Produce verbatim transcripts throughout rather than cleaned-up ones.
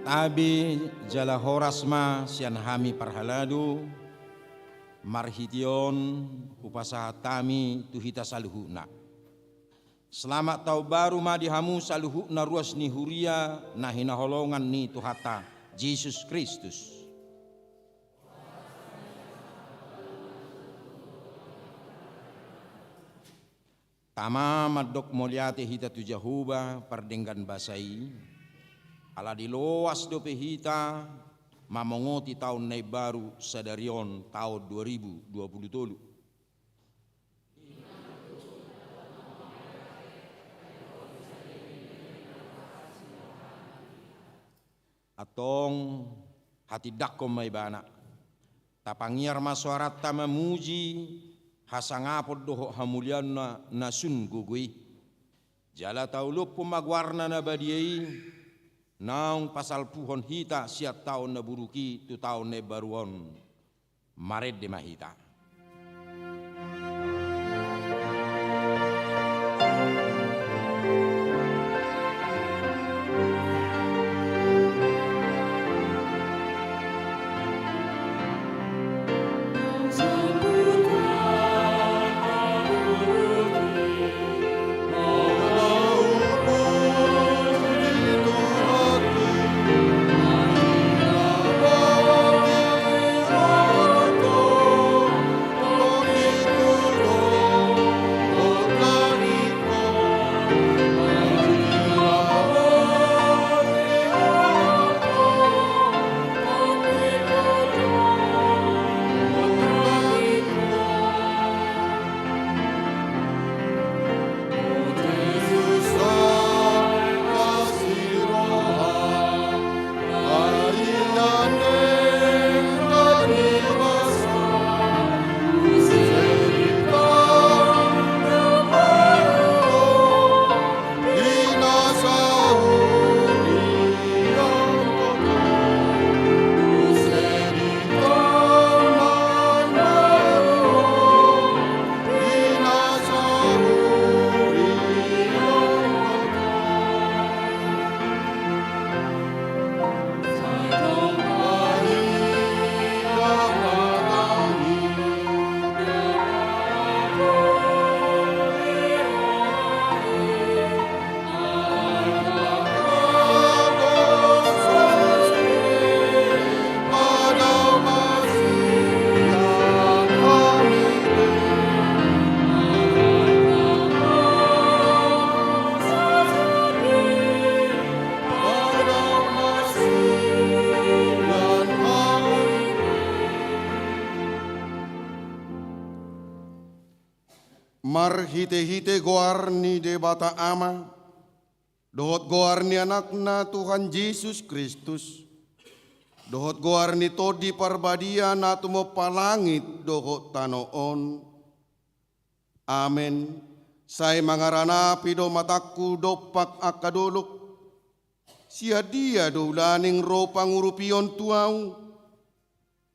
Tabe jala horas ma sian hami parhalado, marhite on hupasahat hami tu hita saluhutna. Selamat Taon Baru ma di hamu saluhutna ruas ni huria na hinaholongan ni Tuhanta Jesus Kristus. Tama, mandok mauliate hita tu Jahowa pardenggan basa i, ala diloas dope hita mamongoti taon na imbaru sadari on, taon dua ribu dua puluh tolu. Antong, hatindangkon ma Ibana. Tapangiar ma soaranta mamuji hasangapon dohot hamuliaonna na sun gogo i. Jala taulupkon ma goarna na badia i, naung pasalpuhon hita sian taon na buruk i tu taon na imbaru on. Marende ma hita. Marhitehite goar ni Debata Ama, dohot goar ni Anakna Tuhan Jesus Kristus, dohot goar ni Tondi Parbadia na tumompa langit dohot tano on. Amen. Sai mangaranapi do matangku dompak angka dolok. Sian dia do ulaning ro pangurupion tu ahu?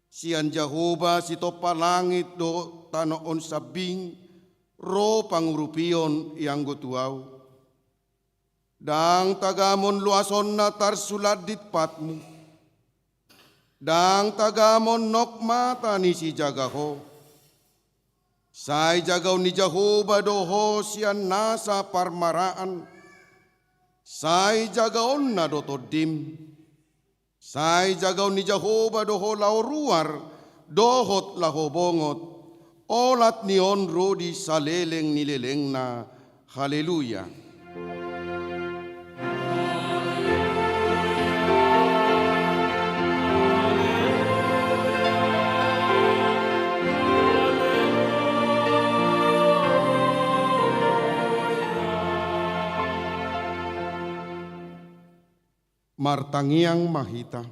Sian Jahowa sitompa langit dohot tano on sambing ro pangurupion ianggo tu ahu. Ndang tagamon loasonna tarsulandit patmu. Ndang tagamon nok mata ni sijaga ho. Sai jagaon ni Jahowa do ho sian nasa parmaraan. Sai jagaonna do tondim. Sai jagaon ni Jahowa do ho laho ruar dohot laho bongot, olat ni on ro di saleleng ni lelengna. Haleluya. Martangiang ma hita.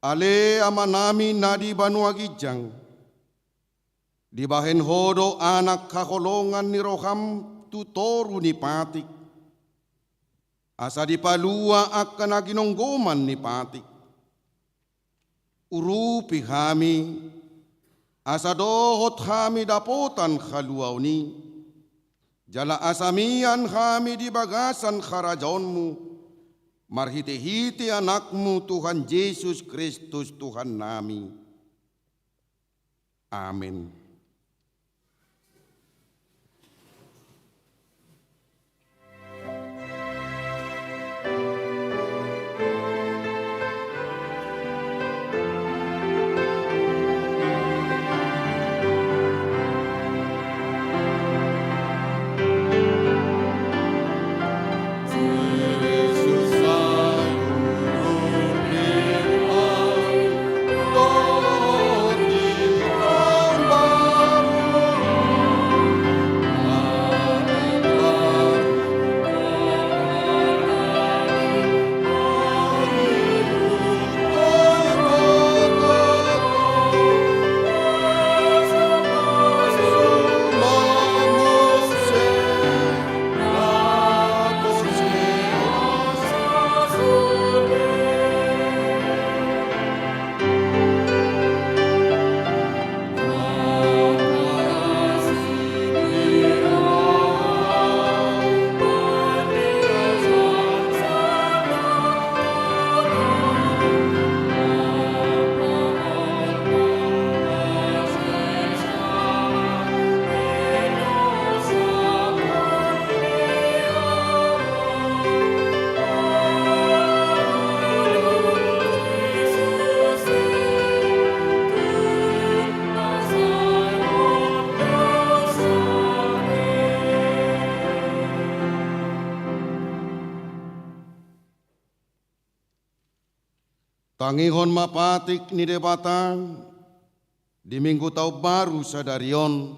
Ale Amanami na di banua ginjang, dibahen ho do anak haholongan ni roham tu toru ni patik, asa dipalua angka na ginonggoman ni patik. Urupi hami, asa dohot hami dapotan haluaon i, jala asa mian hami di bagasan harajaonmu, marhitehite Anakmu Tuhan Jesus Kristus Tuhannami. Amen. Tangihon ma patik ni Debata di Minggu Taon Baru sadari on,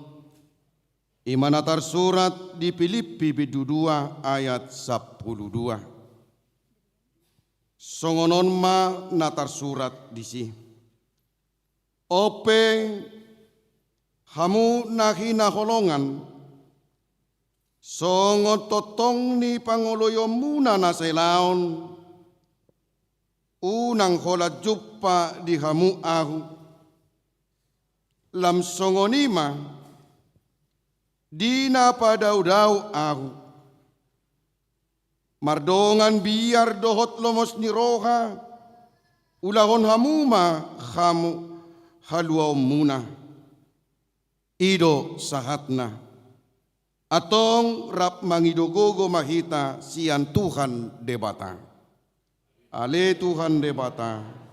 i ma na tarsurat di Pilippi bindu dua ayat sampulu dua. Songon on ma na tarsurat disi. On pe, hamu na hinaholongan, songon tongtong ni pangoloionmuna na salelengon, unang holan jumpa di hamu ahu. Lam songon i ma, di na padaodao ahu. Mardongan biar dohot lomos ni roha, ulahon hamu ma hamu haluaonmuna. I do sahatna. Antong rap mangido gogo ma hita sian Tuhan Debata. Ale Tuhan Debata.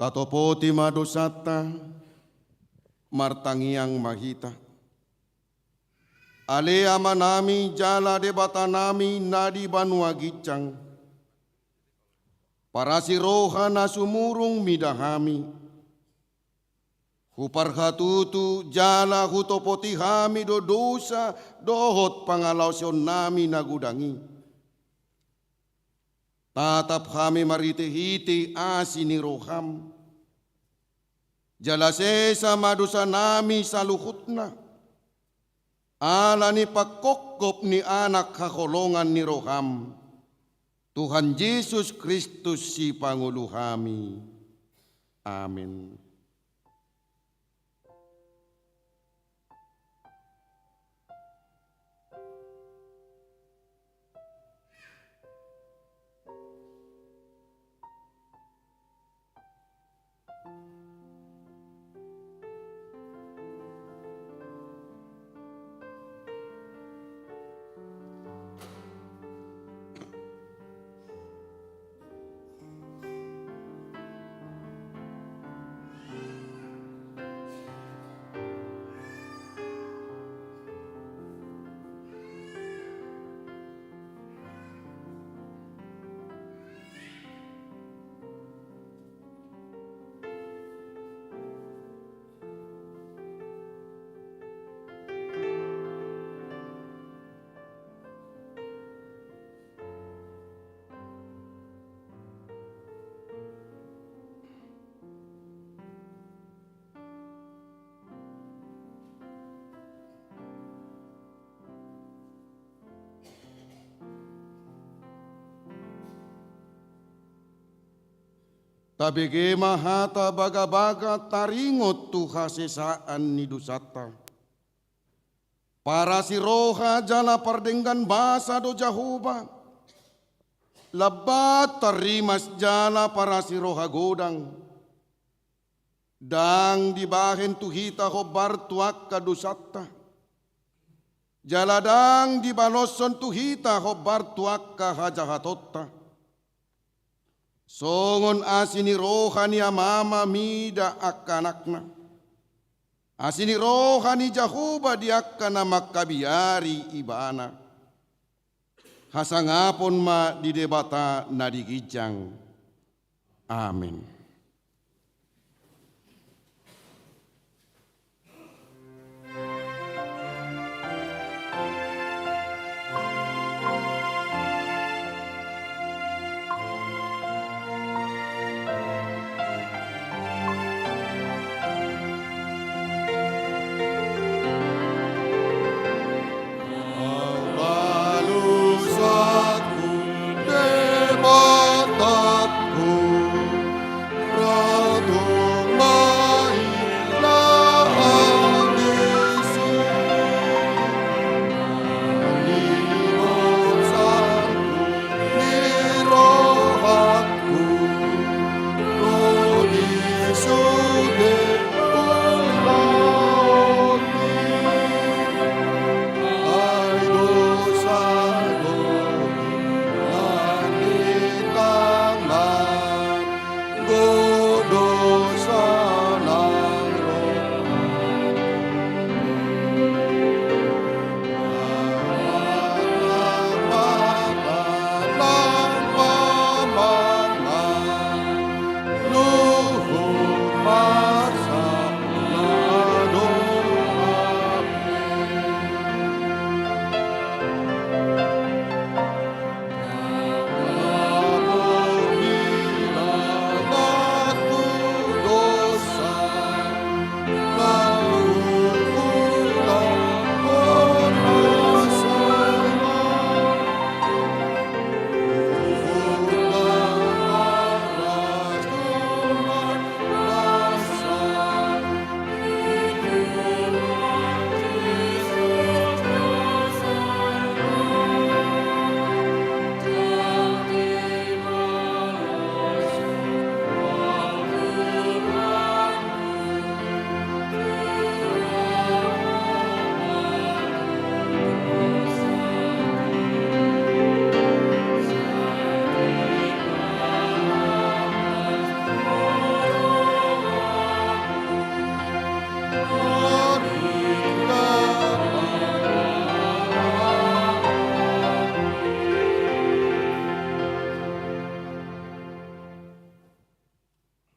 Tatopoti ma dosanta, martangiang ma hita. Ale Amanami jala Debatanami na di banua ginjang, parasi roha na sumurung mida hami. Huparhatutu jala hutopoti hami do dosa dohot pangalaosionnami na godang i. Tatap hami marhite-hite asi ni roham. Jala sesa ma dosanami saluhutna, ala ni panghophop ni Anak haholongan ni roham, Tuhan Jesus Kristus Sipangolu hami. Amen. Tabege ma hata bagabaga taringot tu hasesaan ni dosanta. Parasi roha jala pardenggan basa do Jahowa, lambat tarrimas jala parasi roha godang. Ndang dibahen tu hita hombar tu angka dosanta, jala ndang dibaloshon tu hita hombar tu angka hajahatonta. Songon asi ni roha ni amama mida angka anakna, asi ni roha ni Jahowa di angka na mangkabiari Ibana. Hasangapon ma di Debata na di ginjang. Amen.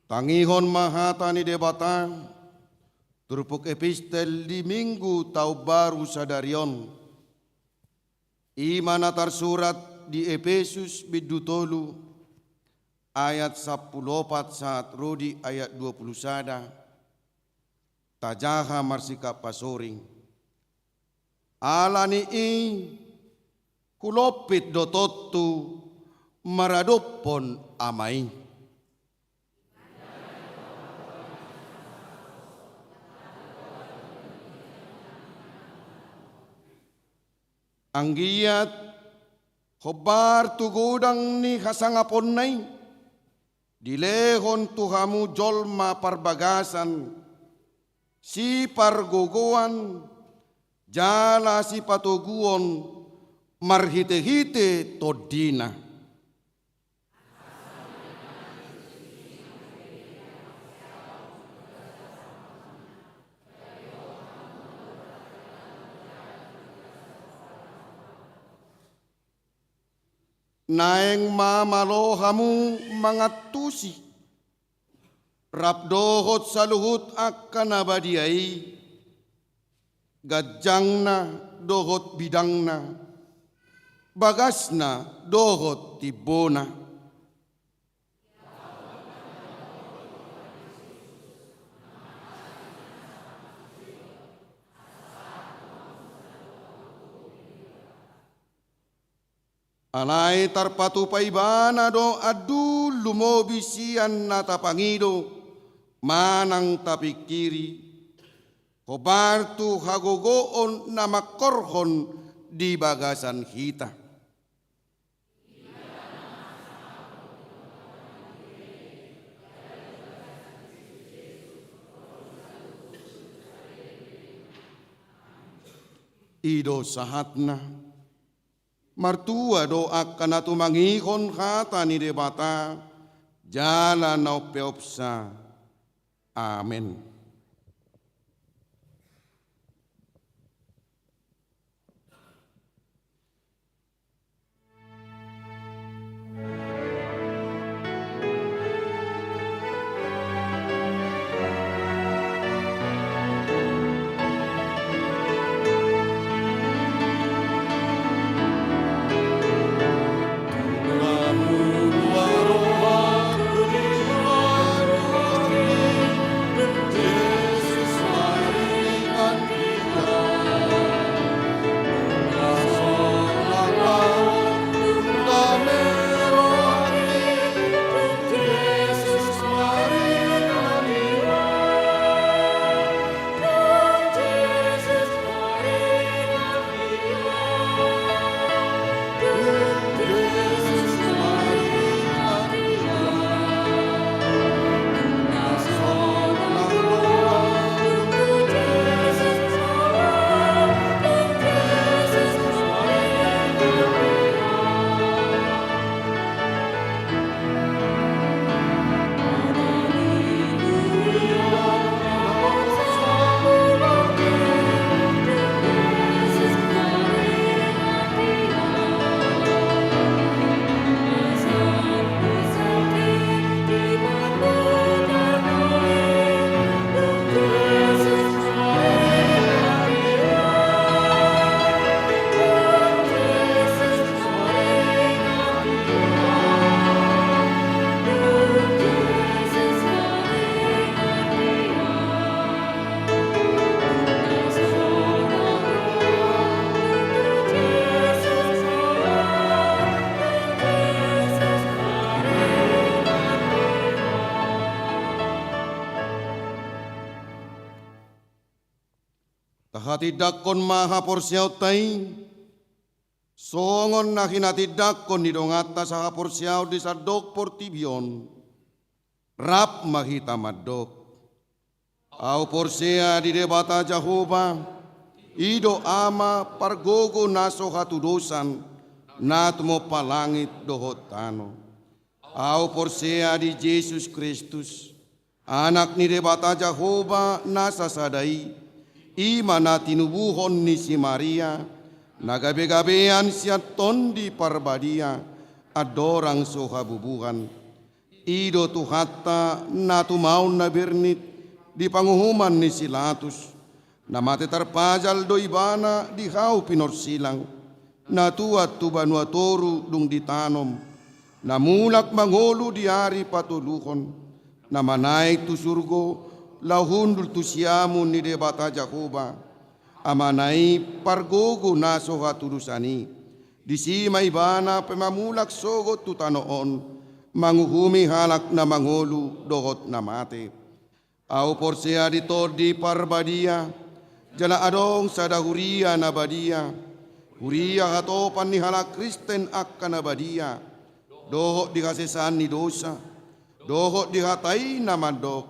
Tangihon ma hata ni Debata, turpuk epistel di Minggu Taon Baru sadari on. I ma na tarsurat di Epesus bindu tolu ayat sampulu opat sahat ro di ayat dua pulu sada, tajaha marsikap pasoring. Ala ni i hulompit do tontu maradophon Ama i. Anggiat hombar tu godang ni hasangaponna i, dilehon tu hamu jolma parbagasan, sipargogoan, jala sipatoguon marhitehite tondina. Naeng ma malo hamu mangantusi, rap dohot saluhut angka na badia i, ganjangna dohot bidangna, bagasna dohot timbona. Alai tarpatupa Ibana do andul lumobi sian na tapangido manang tapingkiri, hombar tu hagogoon na mangkorhon di bagasan hita. I do sahatna. Martua do angka na tumangihon hata ni Debata jala na umpeopsa. Amen. Tahatindangkon ma haporseaonta i, songon na hinatindangkon ni donganta sahaporseaon di sandok portibi on, rap ma hita mandok. Ahu porsea di Debata Jahowa, i do Ama pargogo na so hatudosan, na tumompa langit dohot tano. Ahu porsea di Jesus Kristus, Anak ni Debata Jahowa na sasada i, i ma na tinubuhon ni si Maria, na gabegabean sian Tondi Parbadia, andorang so habubuhan. I do Tuhanta na tumaon na bernit di panguhuman ni si Latus, na mate tarpajal do Ibana di hau pinorsilang. na tuat tu banua toru dung ditanom, na mulak mangolu di ari patoluhon, na manaek tu surgo, laho hundul tu siamun ni Debata Jahowa, Amana i, pargogo na so hatudosan i. Disi ma Ibana pe mamulak sogot tu tano on, manguhumi halak na mangolu dohot na mate. Ahu porsea di Tondi Parbadia, jala adong sada huria na badia, huria hatopan ni halak Kristen angka na badia, dohot di hasesaan ni dosa, dohot di hata i na mandok: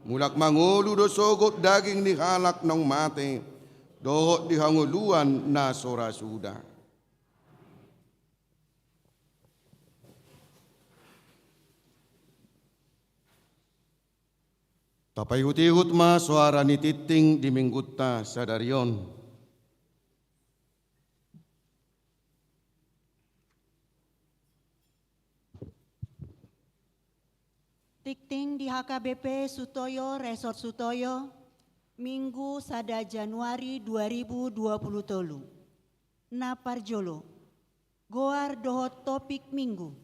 Mulak mangolu do sogot daging ni halak naung mate, dohot di hangoluan na so ra suda. Tapaihut-ihut ma soara ni tingting di Minggunta sadari on. Tingting di H K B P Sutoyo, Resort Sutoyo, Minggu sada Januari dua ribu dua puluh tolu. Na parjolo, goar dohot topik Minggu.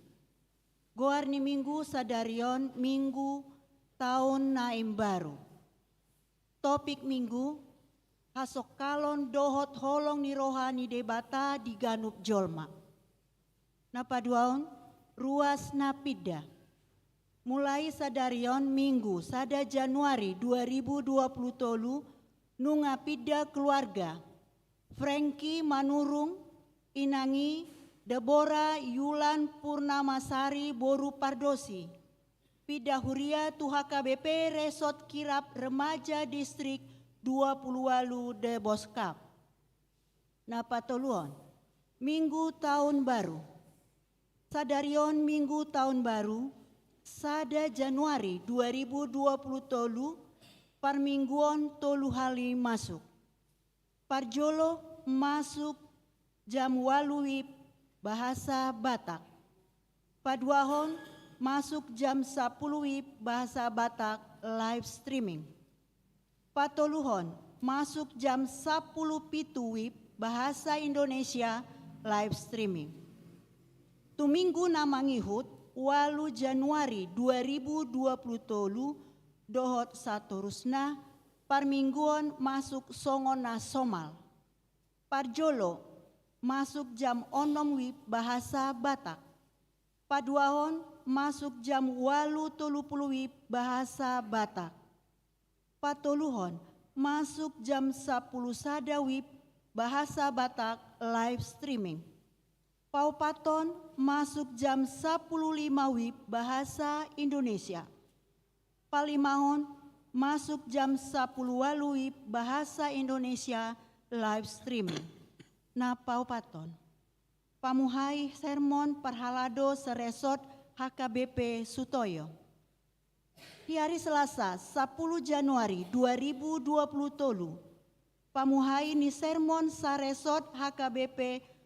Goar ni Minggu sadari on Minggu Taon na Imbaru. Topik Minggu: Hasongkalon dohot holong ni roha ni Debata di ganup jolma. Na paduahon, ruas na pinda. Mulai sadari on Minggu sada Januari dua ribu dua puluh tolu, nunga pinda keluarga. Frankie Manurung, inang i Debora Yulan Purnamasari boru Pardosi, pinda huria tu H K B P Resort Kirap Remaja Distrik dua puluh ualu Deboskap. Na patoluhon, Minggu Taon Baru. Sadari on Minggu Taon Baru, sada Januari dua ribu dua puluh tolu, parmingguon tolu hali masuk. Parjolo masuk jam ualu WIB bahasa Batak. Paduahon masuk jam sapuluh WIB bahasa Batak live streaming. Patoluhon masuk jam sapuluh pitu WIB bahasa Indonesia live streaming. Tu minggu na mangihut, ualu Januari dua ribu dua puluh tolu, dohot satorusna, parmingguon masuk songon na somal. Parjolo masuk jam onom WIB bahasa Batak. Paduahon masuk jam ualu tolu puluh WIB bahasa Batak. Patoluhon masuk jam sapuluh sada WIB bahasa Batak live streaming. Paopathon masuk jam sapuluh lima WIB bahasa Indonesia. Palimahon masuk jam sapuluh ualu WIB bahasa Indonesia live streaming. Na paopathon, pamuhai sermon parhalado se-Resort H K B P Sutoyo. Di ari Selasa, sapuluh Januari dua ribu dua puluh tolu, pamuhai ni sermon sa-Resort H K B P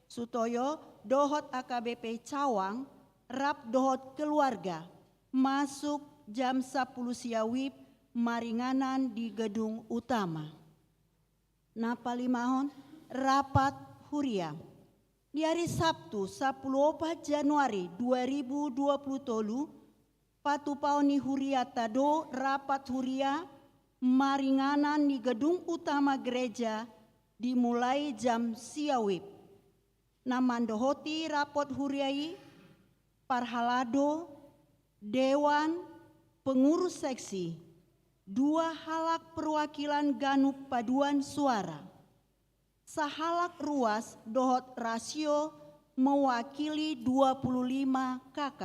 Sutoyo dohot H K B P Cawang, rap dohot keluarga, masuk jam sapuluh sia WIB maringanan di gedung utama. Na palimahon, rapat huria. Di ari Sabtu, sapuluh opat Januari dua ribu dua puluh tolu, patupaon ni huriata do rapat huria maringanan di gedung utama gereja, dimulai jam sia WIB. Na mandohoti rapat huria i, parhalado, dewan, pengurus seksi, dua halak perwakilan ganup paduan suara, sahalak ruas dohot rasio mewakili dua puluh lima K K.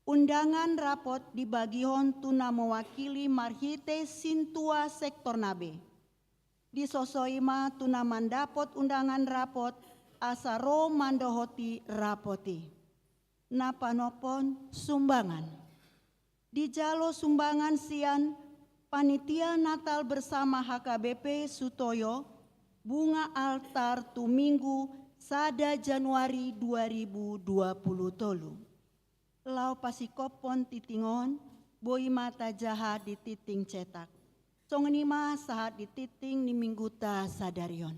Undangan rapat dibagihon tu na mewakili marhite sintua sektorna be. Disosoi ma tu na mandapot undangan rapat asa ro mandohoti rapat i. Na panophon, sumbangan. Dijalo sumbangan sian Panitia Natal Bersama H K B P Sutoyo, bunga altar tu Minggu sada Januari dua ribu dua puluh tolu. Laho pasingkophon tingting on, boi ma tajaha di tingting cetak. Songon i ma sahat di tingting ni Minggunta sadari on.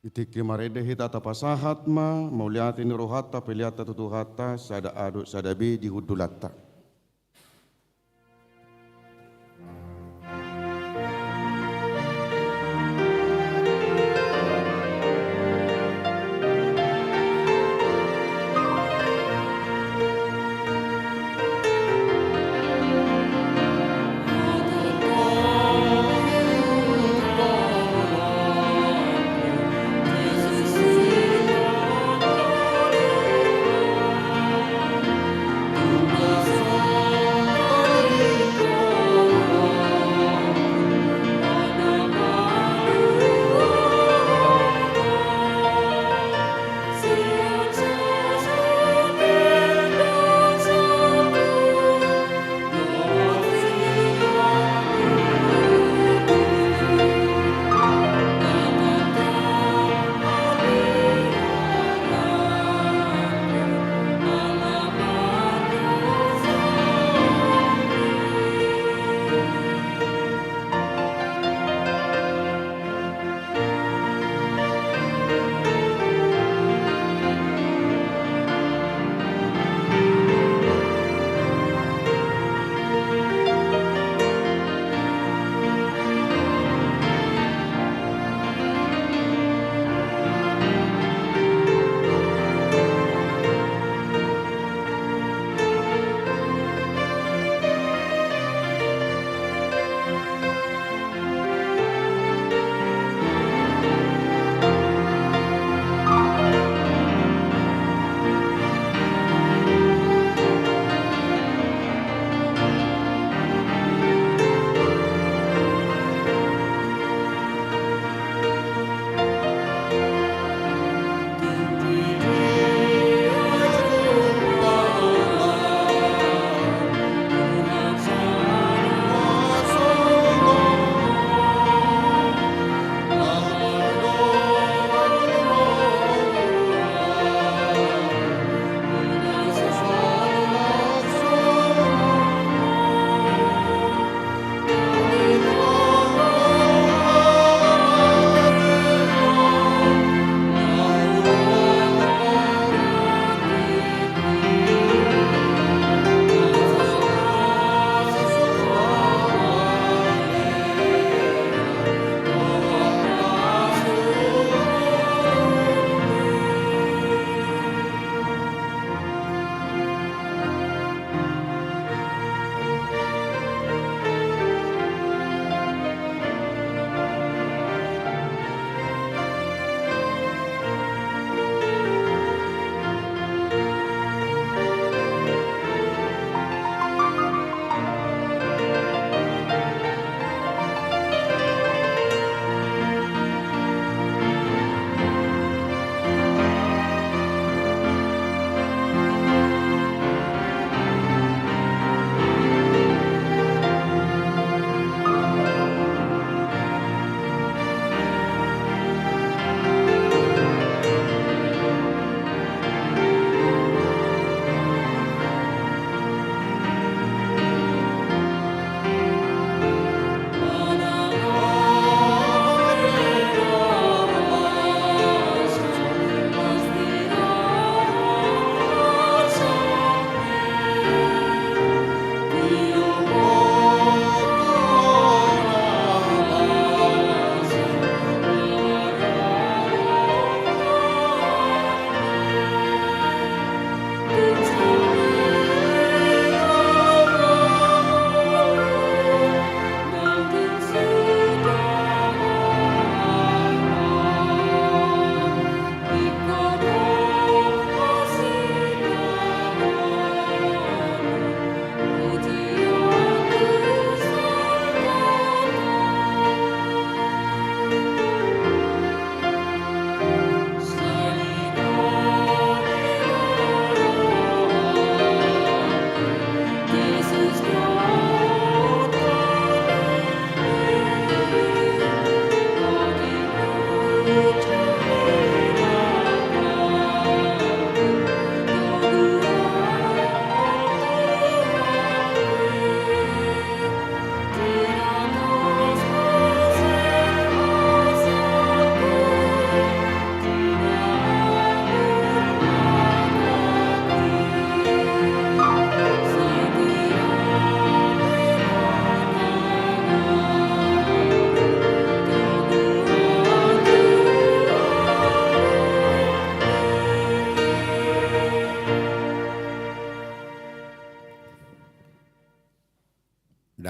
Di tingki marende hita tapasahat ma mauliate ni rohanta, peleanta tu Tuhanta, sada adong sada be di hundulanta.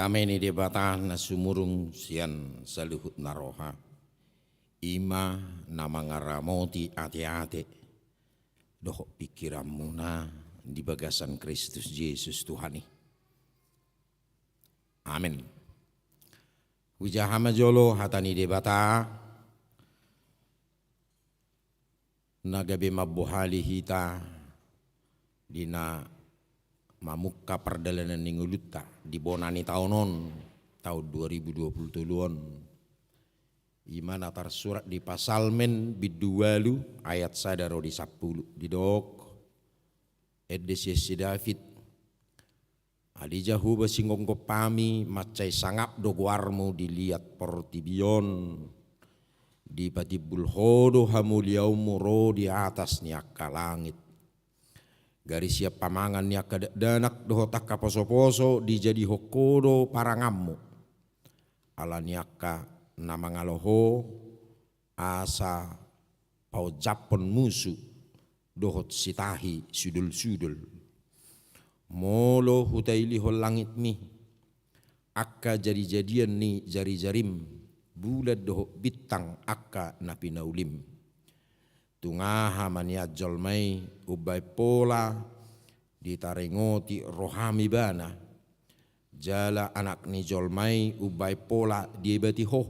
Dame ni Debata na sumurung sian saluhut na roha, i ma na mangaramoti ateate dohot pingkiranmuna di bagasan Kristus Jesus Tuhan i. Amen. Hujaha ma jolo hata ni Debata, na gabe mambohali hita di na mamungka pardalanan ni ngolunta di bona ni taon on, taon dua ribu dua puluh tolu on. I ma na tarsurat di Psalmen bindu ualu ayat sada ro di sampulu, didok: Ende sian si David: Ale Jahowa sigomgompami, mansai sangap do goarmu di liat portibi on. Dipatimbul ho do hamuliaonmu ro di atas ni angka langit. Gari sian pamangan ni angka dakdanak dohot angka posoposo dijadihon ho do paranganmu. Ala ni angka na mangalo ho, asa paonjaphon musu dohot sitahi sudolsudol. Molo hutailihon langitmi, angka jadijadian ni jarijarim, bulan dohot bintang angka na pinaulim. Tung aha ma nian jolma i umbahen pola ditaringoti roham ibana, jala anak ni jolma i umbahen pola diebati ho?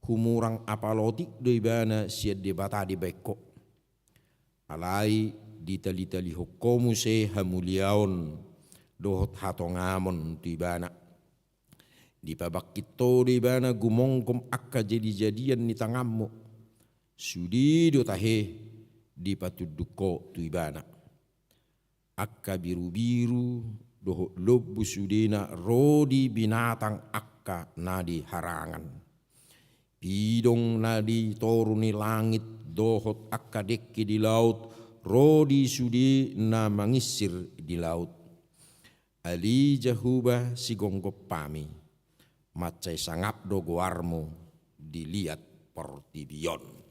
Humurang apala otik do ibana sian Debata dibahen ho. Alai ditalitalihon ho muse hamuliaon dohot hatongamon tu ibana. Dipabangkit ho do ibana gumonggom angka jadijadian ni tanganmu. Sude do tahe dipatunduk ho tu ibana. Angka birubiru dohot lombu sudena ro di binatang angka na di harangan. Pidong na di toru ni langit dohot angka dengke di laut ro di sude na manginsir di laut. Ale Jahowa sigomgompami, mansai sangap do goarmu di liat portibi on.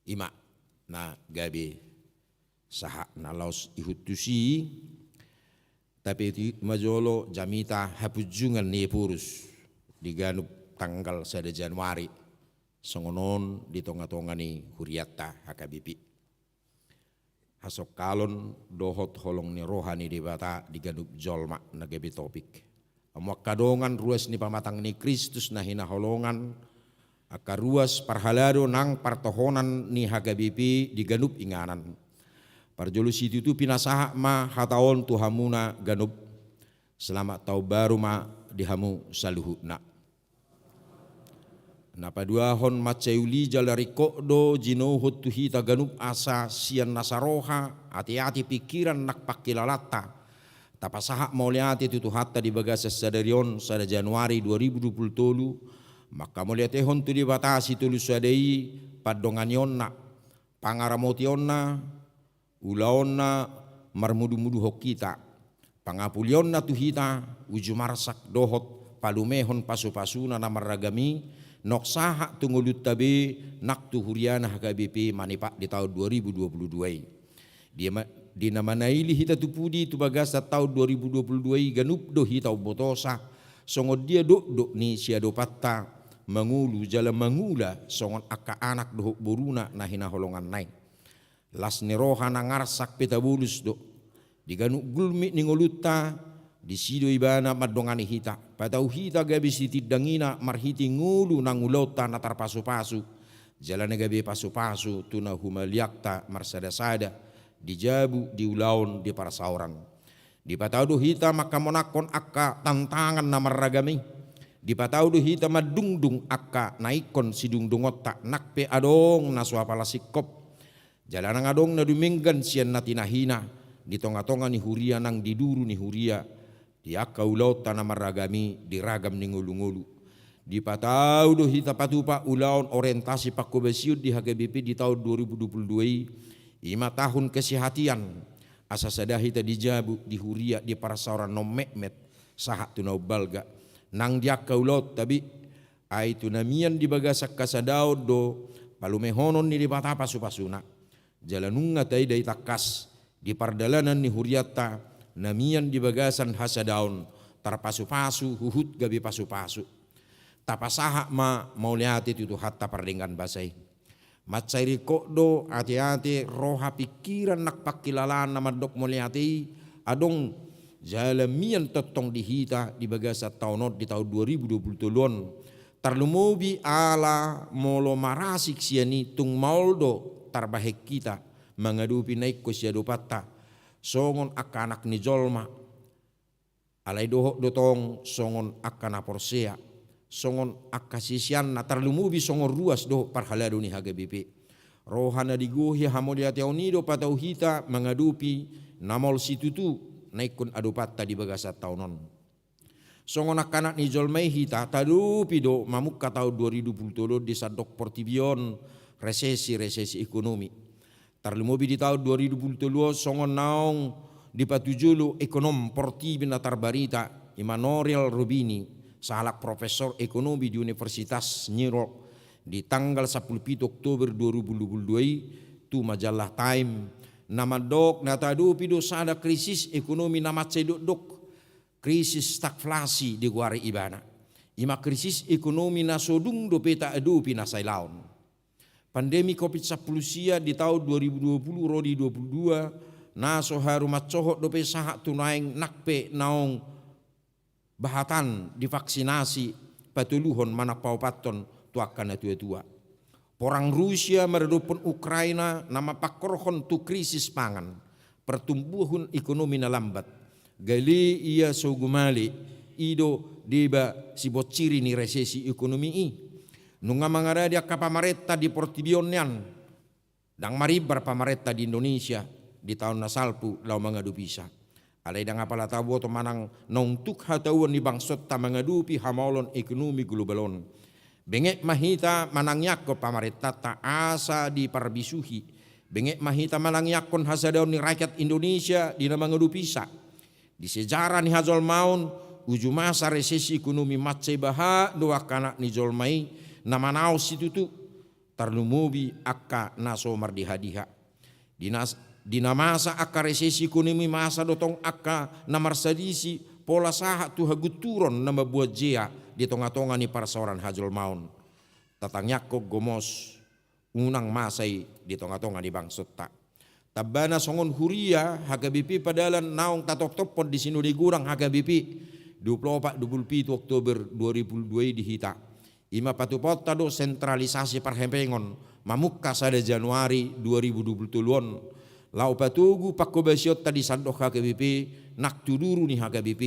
I ma na gabe sahat na laos ihut tusi. Tapi tu ma jolo jamita hapunjungan ni Ephorus di ganup tanggal sada Januari, songon on di tongatonga ni hurianta H K B P. Hasongkalon dohot holong ni roha ni Debata di ganup jolma na gabe topik. Hamu angka dongan ruas ni pamatang ni Kristus na hinaholongan, angka ruas parhalado nang partohonan ni H K B P di ganup inganan. Parjolo situtu pinasahat ma hata on tu hamuna ganup. Selamat taon baru ma di hamu saluhutna. Na paduahon, mansai uli jala ringkot do jinouhon tu hita ganup asa sian na saroha, ateate, pingkiran nang pangkilalanta, tapasahat mauliate tu Tuhanta di bagasan sadari on sada Januari dua ribu dua puluh tolu, manghamauliatehon tu Debata sitolu sada i, pandonganionna, pangaramotionna, ulaonna, marmudumuduhon hita, pangapulionna tu hita, uju marsak dohot palumehon pasupasuna na marragam i, nunga sahat tu ngolunta be nang tu huriana H K B P manipat di taon dua ribu dua puluh dua i. Di ma-, di na manaili hita tu pudi tu bagasan taon dua ribu dua puluh dua i ganup do hita umbotosa, songon dia dokdok ni siadopanta mangolu jala mangula songon angka anak dohot boruna na hinaholonganna i. Las ni roha nang arsak pe tabolus do. Di ganup gulmit ni ngolunta, disi do Ibana mandongani hita. Patau hita gabe sitindangina marhite ngolu nang ulaonta na tarpasupasu, jala na gabe pasupasu tu na humaliangta marsadasada, di jabu, di ulaon, di parsaoran. Dipatau do hita manghamonanghon angka tantangan na marragam i. Dipatau do hita mandungdung angka na ingkon sidungdungonta, nang pe adong na so apala singkop. Jala nang adong na dumenggan sian na tinahina, di tongatonga ni huria nang di duru ni huria, di angka ulaonta na marragam i, di ragam ni ngolungolu. Dipatau do hita patupa ulaon orientasi panghobasion di H K B P di taon dua ribu dua puluh dua i, i ma tahun kesehatian, asa sada hita di jabu, di huria, di parsaoran na ummetmet, sahat tu na umbalga, nang di angka ulaonta be, ai tu na mian di bagasan hasadaon do palumehonon ni Debata pasupasuna. Jala nunga taida i tangkas di pardalanan ni hurianta, na mian di bagasan hasadaon, tarpasupasu, huhut gabe pasupasu. Tapasahat ma mauliate tu Tuhanta pardenggan basa i. Mansai ringkot do ate-ate, roha, pingkiran nang pangkilalaan na mandok mauliate i adong jala mian tongtong di hita di bagasan taon on, di taon dua ribu dua puluh tolu on. Tarlumobi ala molo marasing sian i tung maol do tarbahen hita mangadopi na ingkon siadopanta songon angka anak ni jolma. Alai dohot do tong songon angka na porsea, songon angka siseanna, tarlumobi songon ruas dohot parhalado ni H K B P. Roha na digohi hamauliateon i do patau hita mangadopi na maol situtu na ingkon adopanta di bagasan taon on. Songon angka anak ni jolma i hita, taadopi do mamungka taon dua ribu dua puluh tolu on di sandok portibi on resesi, resesi ekonomi. Tarlumobi di taon dua ribu dua puluh tolu on songon naung dipatujolo ekonom portibi na tarbarita, i ma Nouriel Roubini, sahalak profesor ekonomi di Universitas New York, di tanggal sampulu pitu Oktober dua ribu dua puluh dua i tu majalah Time, na mandok na taadopi do sada krisis ekonomi na mansai dokdok, krisis stagflasi digoari ibana. I ma krisis ekonomi na so dung dope taadopi na sailaon. Pandemi covid sampulu sia di taon dua ribu dua puluh ro di dua puluh dua, na so haru mansohot dope sahat tu nuaeng nang pe naung bahatan divaksinasi patoluhon manang paopathon tu angka natuatua. Porang Rusia maradophon Ukraina na mangkorhon tu krisis pangan, pertumbuhan ekonomi na lambat. Gale ia so gumale, i do deba sibonsiri ni resesi ekonomi i. Nunga mangaradi angka pamarenta di portibi on nian. Ndang marimbar pamarenta di Indonesia di taon na salpu laho mangadopisa. Alai ndang apala taboto manang naung tuk hatahuon ni bangsonta mangadopi hamaolon ekonomi global on. Benget ma hita manangiangkon pamarentanta asa diparbisuhi. Benget ma hita manangiangkon hasadaon ni rakyat Indonesia di na mangadopisa. Di sejarah ni hajolmaon, uju masa resesi ekonomi mansai bahat do angka anak ni jolma i na manaon situtu, tarlumobi angka na so mardihadiha. Di na, di na masa angka resesi ekonomi, masa do tong angka na marsadisi pola sahat tu hagunturon na mambuat jea di tongatonga ni parsaoran hajolmaon. Tatangiangkon gomos unang masa i di tongatonga ni bangsonta. Tambana songon huria, H K B P padalan naung tatoptophon di Sinode Godang H K B P dua puluh opat dua puluh pitu Oktober dua ribu dua puluh dua i di hita. I ma patupaonta do sentralisasi parhepengon mamungka sada Januari dua ribu dua puluh tolu on, laho patogu panghobasionta di sandok H K B P nang tu duru ni H K B P,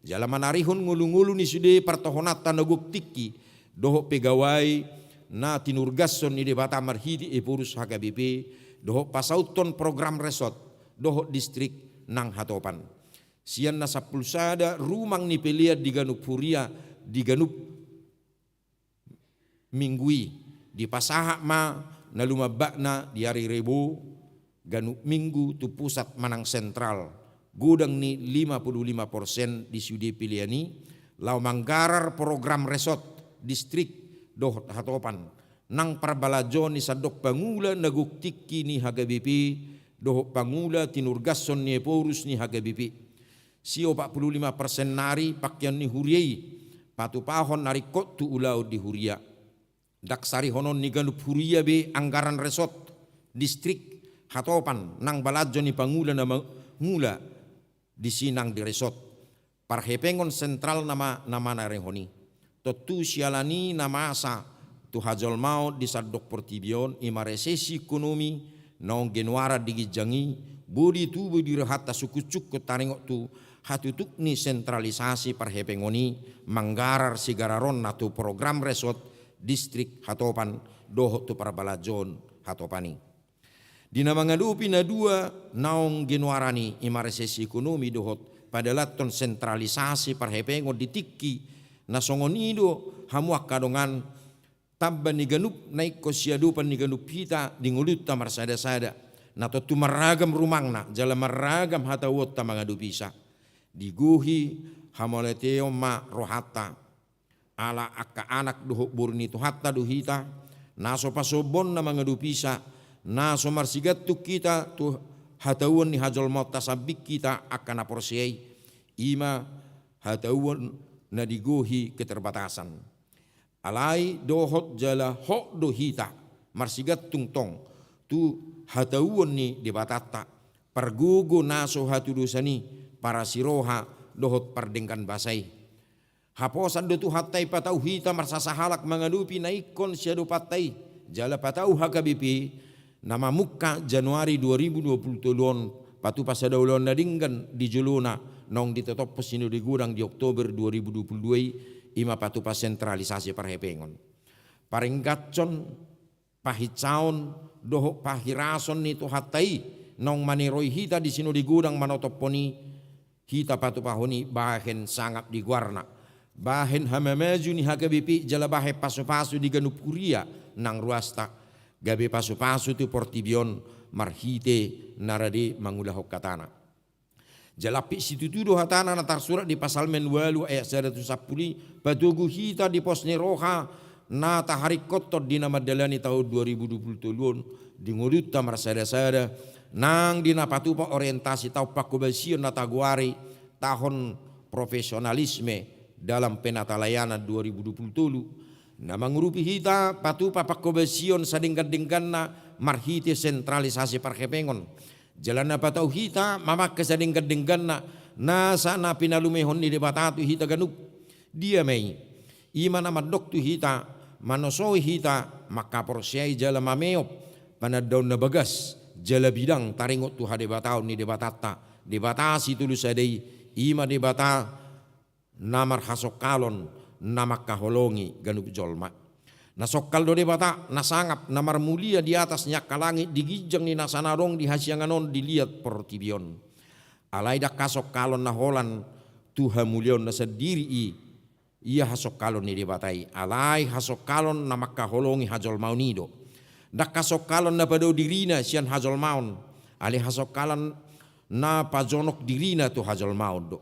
jala manarihon ngolungolu ni sude partohonanta na gok tingki dohot pegawai na tinurgashon ni Debata marhite Ephorus H K B P, dohot pasauthon program resort dohot distrik nang hatopan. Sian na sampulu sada rumang ni pelean di ganup huria di ganup minggu i, dipasahat ma na lumambakna di ari Rebo ganup minggu tu pusat manang sentral godang ni lima puluh lima persen di sude pelean i, laho manggarar program resort, distrik dohot hatopan nang parbalanjoon ni sandok pangula na gok tingki ni H K B P dohot pangula tinurgashon ni Ephorus ni H K B P. Siopat puluh lima persen nari pangkeon ni huria i patupahon na ringkot tu ulaon di huria. Ndang sarihonon ni ganup huria be anggaran resort, distrik, hatopan nang balanjo ni pangula na mangula disi nang di resort. Parhepengon sentralna ma na manarihon i. Tontu siala ni na masa tu hajolmaon di sandok portibi on, i ma resesi ekonomi naung genoaran di ginjang i, boi tubu di rohanta sungkunsungkun taringot tu hatutuk ni sentralisasi parhepengon i manggarar sigararonna tu program resort, distrik, hatopan dohot tu parbalanjoon hatopan i. Di na mangadopi na dua naung genoaran i, i ma resesi ekonomi dohot padalanhon sentralisasi parhepengon di tingki na songon i do hamu angka dongan, tamba ni ganup na ingkon siadopan ni ganup hita di ngolunta marsadasada, na tontu marragam rumangna jala marragam hatahuonta mangadopisa. Digohi hamauliateon ma rohanta. Ala angka anak dohot boru ni Tuhanta do hita, na so pasombonna mangadopisa, na so marsigantung hita tu hatahuon ni hajolmaonta sambing hita angka na porsea i. I ma hatauon na digohi keterbatasan. Alai dohot jala hot do hita marsigantung tong tu hatauon ni Debatanta, pargogo na so hatudosan i, parasiroha dohot pardenggan basa i. Haposan do Tuhanta i patau hita marsasahalak mangadopi na ingkon siadopanta i, jala patau H K B P na mamungka Januari dua ribu dua puluh tolu on patupa sada ulaon na denggan di jolona naung ditotopkon Sinode Godang di Oktober dua ribu dua puluh dua i, i ma patupa sentralisasi parhepengon. Parengganson, pahinsaon dohot pahirason ni Tuhanta i naung maniroi hita di Sinode Godang manotophon i, hita patupahon i bahen sangap di goarna, bahen hamamaju ni H K B P jala bahen pasupasu di ganup huria nang ruasta, gabe pasupasu tu portibi on marhite na rade mangulahon hatana. Jala ampit situtu do hatana na tarsurat di Psalmen ualu ayat sada tu sampulu i, patogu hita di pos ni roha na taharingkothon di na mandalani taon dua ribu dua puluh tolu on, di ngolunta marsadasada, nang di na patupa orientasi taon panghobasion na tagoari tahun profesionalisme dalam penatalayanan dua ribu dua puluh tolu, na mangurupi hita patupa panghobasion sadenggan-dengganna marhite sentralisasi parhepengon. Jala na patau hita mamangke sadenggan-dengganna nasa na pinalumehon ni Debata tu hita ganup. Dia ma i? I ma na mandok tu hita, manosoi hita manghaporseai jala mameop panandaon na bagas jala bidang taringot tu hadebataon ni Debatanta, Debata sitolu sada i, i ma Debata na marhasongkalon, na manghaholongi ganup jolma. Na songkal do Debata, na sangap, na marmulia di atas ni angka langit, di ginjang ni nasa na adong di hasiangan on di liat portibi on. Alai ndang hasongkalon na holan tu hamuliaonna sandiri i, ia hasongkalon ni Debata i, alai hasongkalon na manghaholongi hajolmaon i do. Ndang hasongkalon na padao dirina sian hajolmaon, alai hasongkalon na pajonok dirina tu hajolmaon do.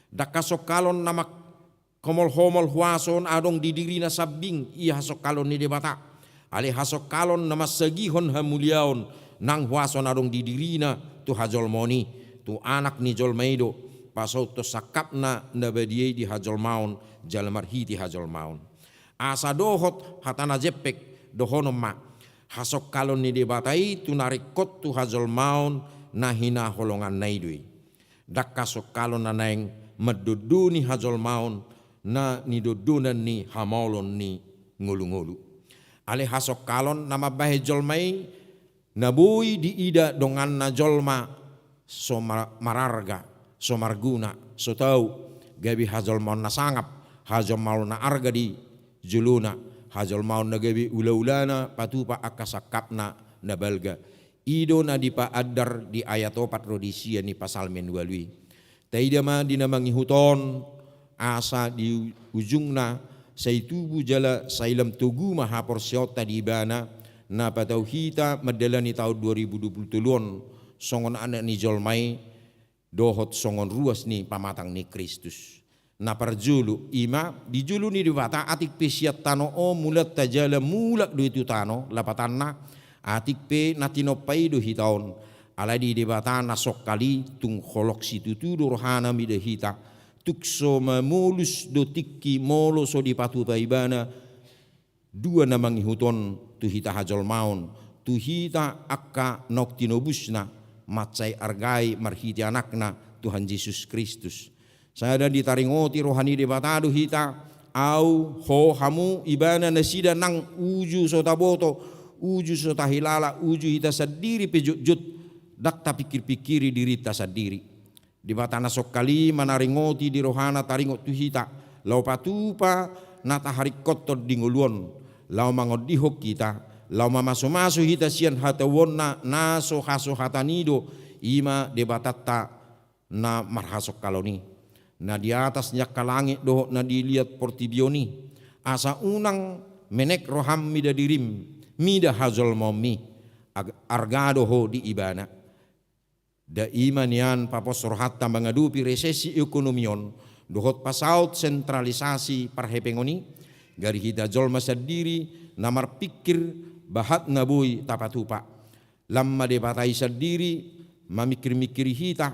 Ndang hasongkalon na mangkomolhomol huaso na adong di dirina sambing, ia hasongkalon ni Debata. Alai hasongkalon na mansagihon hamuliaon nang huaso na adong di dirina tu hajolmaon i, tu anak ni jolma i do, pasauthon sangkapna na badia i di hajolmaon jala marhite hajolmaon. Asa dohot hata na jempek dohonon ma, hasongkalon ni Debata i tu na ringkot tu hajolmaon na hinaholonganna i do i. Ndang hasongkalon na naeng mandondoni hajolmaon na nidondonan ni hamaolon ni ngolu-ngolu. Alai hasongkalon na mambahen jolma i na boi diida donganna jolma so ma-, mararga, so marguna, so tau, gabe hajolmaon na sangap, hajolmaon na arga di jolona, hajolmaon na gabe ula-ulana patupa angka sangkapna na balga. I do na dipaandar di ayat opat ro di sia ni Psalmen ualu i. Taida ma di na mangihut on, asa di ujungna sai tubu jala sai lam togu ma haporseaonta di Ibana, na patau hita mandalani taon dua ribu dua puluh tolu on songon anak ni jolma i, dohot songon ruas ni pamatang ni Kristus. Na parjolo, i ma, di jolo ni Debata atik pe sian tano on mulanta jala mulak do i tu tano, lapatanna, atik pe na tinompa i do hita on. Alai di Debata na songkal i tung holong situtu do rohana mida hita, tung so mamolus do tingki molo so dipatupa Ibana dua na mangihut on tu hita hajolmaon, tu hita angka naung tinobusna, mansai arga i marhite Anakna Tuhan Jesus Kristus. Sada ditaringoti roha ni Debata do hita, au, ho, hamu, ibana, nasida nang uju so taboto, uju so tahilala, uju hita sandiri pe jotjot, ndang tapingkir-pingkiri dirinta sandiri. Debata na songkal i manaringoti di rohana taringot tu hita, laho patupa na taharingkothon di ngolu on, laho mangondihon hita, laho mamasu-masu hita sian hatauonna na so hasohatan i do, i ma Debatanta na marhasongkalon i, na di atas ni angka langit dohot na di liat portibi on i, asa unang menek roham mida dirim, mida hajolmaonmi, ag-, arga do ho di Ibana. Nda i ma nian papos rohanta mangadopi resesi ekonomi on, dohot pasaut sentralisasi parhepengon i, gari hita jolma sandiri na marpingkir bahat na boi tapatupa. Lam ma Debata i sandiri mamingkir-mingkiri hita,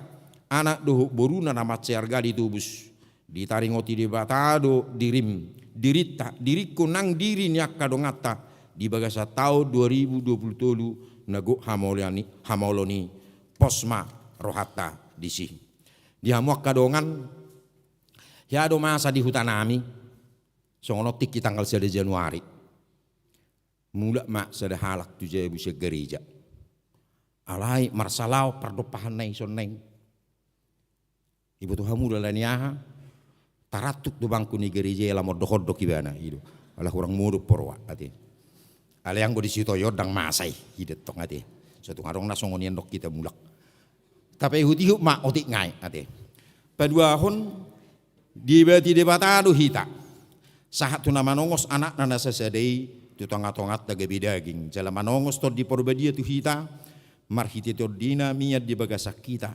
anak dohot boruna na mansai arga ditobus. Ditaringoti Debata do dirim, dirinta, diringku nang diri ni angka donganta di bagasan taon dua ribu dua pulu tolu na gok hamaolon i, hamaolon i, pos ma rohanta disi. Di hamu angka dongan, hea do masa di hutanami, songon on tingki tanggal sada Januari. Mulak ma sada halak tu jabu sian gareja. Alai marsalaon pardompahanna i songon i. Iboto hamu do ala ni aha, tarantuk do bangku ni gareja i ala mondok-ondok ibana, i do. Ala hurang modom poroa, ate. Alai anggo di Sitoion ndang masa i, i do tong, ate. So tung adong na songon i andok hita mulak. Tapaihut-ihut ma otik nai, ate. Paduahon, diebati Debata do hita. Sahat tu na manongos anakna na sasada i, tu tonga-tonganta gabe daging. Jala manongos Tondi Parbadia tu hita, marhite tondina mian di bagasan hita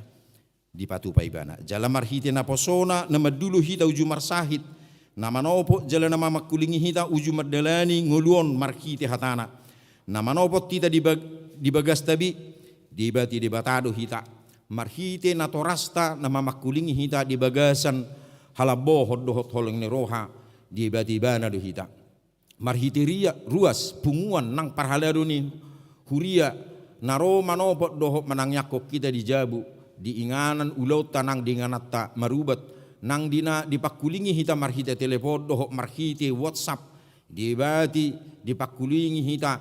dipatupa ibana. Jala marhite naposona na mandulo hita uju marsahit, na manopot jala na mamangkulingi hita uju mandalani ngolu on marhite hatana. Na manopot hita di bag-, di bagasta be, diebati Debata do hita. Marhite natorasta na mamangkulingi hita di bagasan halambohon dohot holong ni roha, diebati ibana do hita. Marhite ria, ruas, punguan nang parhalado ni huria na ro manopot dohot manangiangkon hita di jabu, di inganan ulaonta nang di ingananta marubat, nang di na dipangkulingi hita marhite telepon dohot marhite WhatsApp, diebati dipangkulingi hita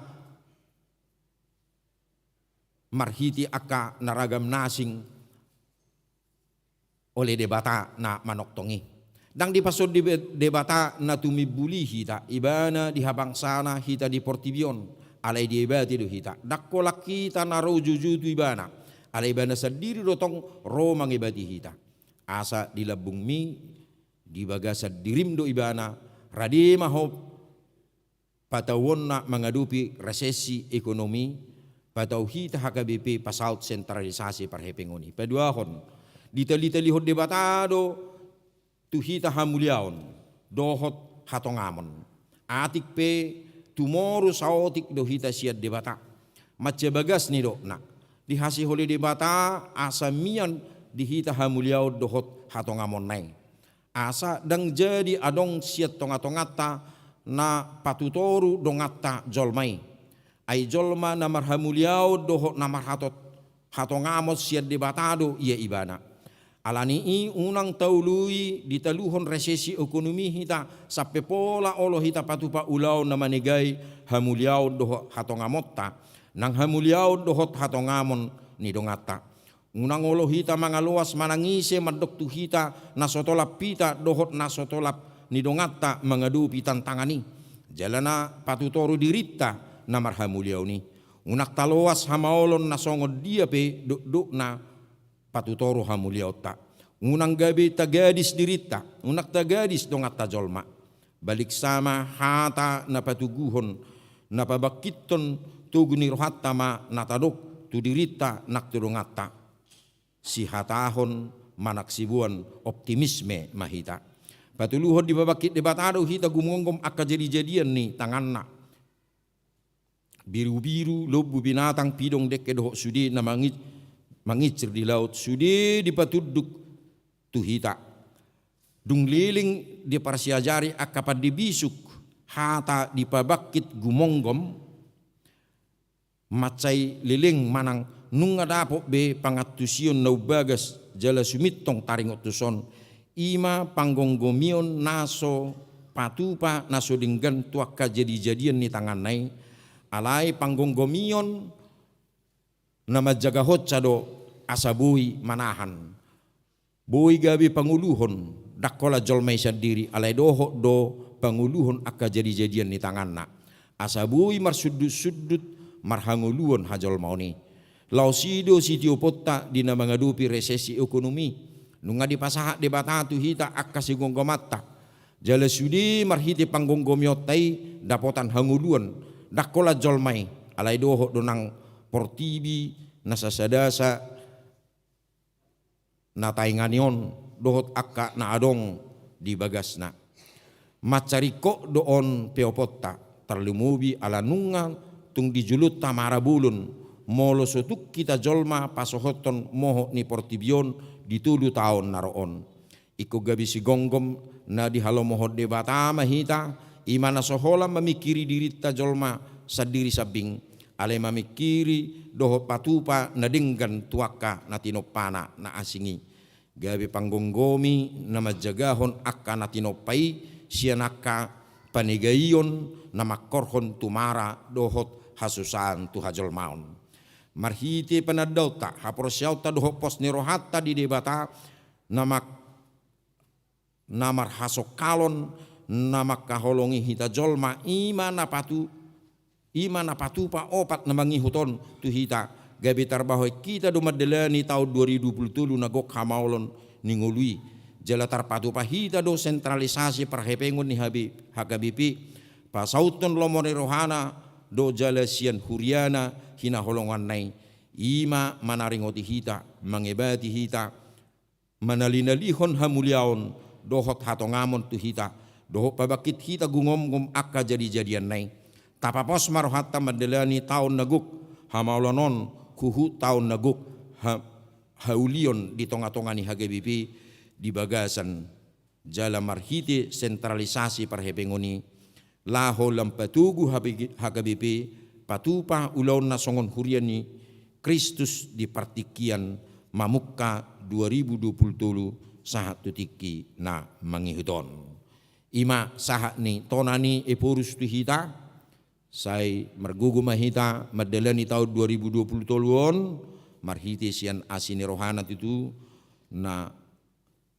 marhite angka na ragam na asing oleh Debata na manongtong i. Ndang dipasuan Debe-, Debata na tumimbuli hita, ibana di habangsana hita di portibi on, alai diebati do hita. Ndang holan hita na ro joujou tu ibana, alai ibana sandiri do tong ro mangebati hita. Asa di lambungmi, di bagasan dirim do ibana, rade ma ho patauonna mangadopi resesi ekonomi, patau hita H K B P pasaut sentralisasi parhepengon i. Paduahon, ditalitalihon Debata do tu hita hamuliaon dohot hatongamon. Atik pe tumoru saotik do hita sian Debata. Mansai bagas nidokna, dihasiholi Debata asa mian di hita hamuliaon dohot hatongamonna i. Asa ndang jadi adong sian tongatonganta na patutoru donganta jolma i. Ai jolma na marhamuliaon dohot na marhatot-, hatongamon sian Debata do ia ibana. Ala ni i unang taului ditaluhon resesi ekonomi hita sampe pola olo hita patupa ulaon na manegai hamuliaon dohot hatongamonta, nang hamuliaon dohot hatongamon ni donganta. Unang olo hita mangaloas manang ise mandok tu hita na so tolap hita dohot na so tolap ni donganta mangadopi tantangan i. Jala na patutoru dirinta na marhamuliaon i. Unang taloas hamaolon na songon dia pe dokdokna patutoru hamuliaonta. Unang gabe tagadis dirinta, unang tagadis donganta jolma. Baliksa ma hata na patoguhon, na pabangkithon togu ni rohanta ma na tadok tu dirinta nang tu donganta. Sihatahon manang siboan optimisme ma hita. Patoluhon, dipabangkit Debata do hita gumomgom angka jadijadian ni tanganna. Birubiru, lombu, binatang, pidong, dengke dohot sude na mangi-, mangincir di laut, sude dipatunduk tu hita. Dung leleng diparsiajari angka pande bisuk, hata dipabangkit gumomgom, mansai leleng manang nunga dapot be pangantusion na umbagas jala sumintong taringot tuson, i ma panggomgomion na so patupa na so denggan tu angka jadijadian ni tanganna i, alai panggomgomion na manjagahonsa do asa boi manahan. Boi gabe pangoluhon, ndang holan jolma i sandiri, alai dohot do pangoluhon angka jadijadian ni tanganna. Asa boi marsundutsundut marhangoluon hajolmaon i. Laos i do sitioponta di na mangadopi resesi ekonomi. Nunga dipasahat Debata tu hita angka sigomgomanta. Jala sude marhite panggonggomionta i dapotan hangoluan, ndang holan jolma i, alai dohot do nang portibi na sasadasa na taingani on dohot angka na adong di bagasna. Mansai ringkot do on peoponta, tarlumobi ala nunga tung di jolonta mara bolon, molo so tung hita jolma pasohothon mohop ni portibi on di tolu taon na ro on. Ingkon gabe sigomgom na dihalomohon Debata ma hita, i ma na so holan mamingkiri dirinta jolma sandiri sambing, alai mamingkiri dohot patupa na denggan tu angka na tinompana na asing i. Gabe panggomgomi na manjagahon angka na tinompa i sian angka panegaion na mangkorhon tu mara dohot hasusaan tu hajolmaon. Marhite panandaonta, haporseaonta dohot pos ni rohanta di Debata, na mang-, na marhasongkalon, na mangkaholongi hita jolma, i ma na patu-, i ma na patupa opat na mangihut on tu hita, gabe tarbahen hita do mandalani taon dua ribu dua puluh tolu na gok hamaolon ni ngolu i. Jala tarpatupa hita do sentralisasi parhepengon ni H B, H K B P, pasauthon lomo ni rohana do jala sian huriana hinaholonganna i. I ma manaringoti hita, mangebati hita, manalinalihon hamuliaon dohot hatongamon tu hita, dohot pabangkit hita gumomgom angka jadijadianna i. Tapapos ma rohanta mandalani taon na gok hamaolon on, huhut taon na gok ha-, haulion di tongatonga ni H K B P di bagasan jala marhite sentralisasi parhepengon i, laho lam patogu H K B P, patupa ulaonna songon huria ni Kristus di partingkian mamungka dua ribu dua puluh tolu sahat tu tingki na mangihut on. I ma sahat ni tona ni Ephorus tu hita, sai margogo ma hita mandalani taon dua ribu dua puluh tolu on, marhite sian asi ni rohana tutu na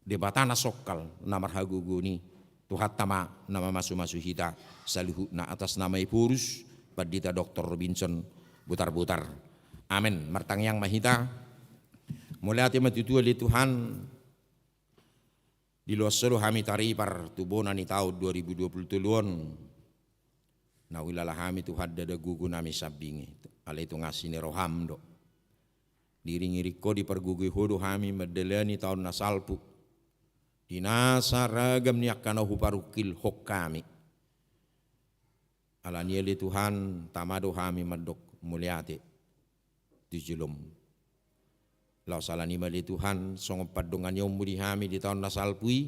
Debata na songkal na marhagogoon i, Tuhanta ma na mamasumasu hita saluhutna. Atas nama Ephorus, Pandita Doktor Robinson Butarbutar. Amen. Martangiang ma hita. Mauliate ma tutu ale Tuhan, diloas Ho do hami taripar tu bona ni taon dua ribu dua puluh tolu on. Na huilala hami Tuhan ndada gogo nami sambing i, alai tung asi ni roham do. Diiringiring Ho, dipargogoi Ho do hami mandalani taon na salpu, di nasa ragam ni angka na huparungkilhon hami. Alani i ale Tuhan, tama do hami mandok mauliate tu jolom. Laos alani i ma ale Tuhan, songon pandonganionmu di hami di taon na salpu i,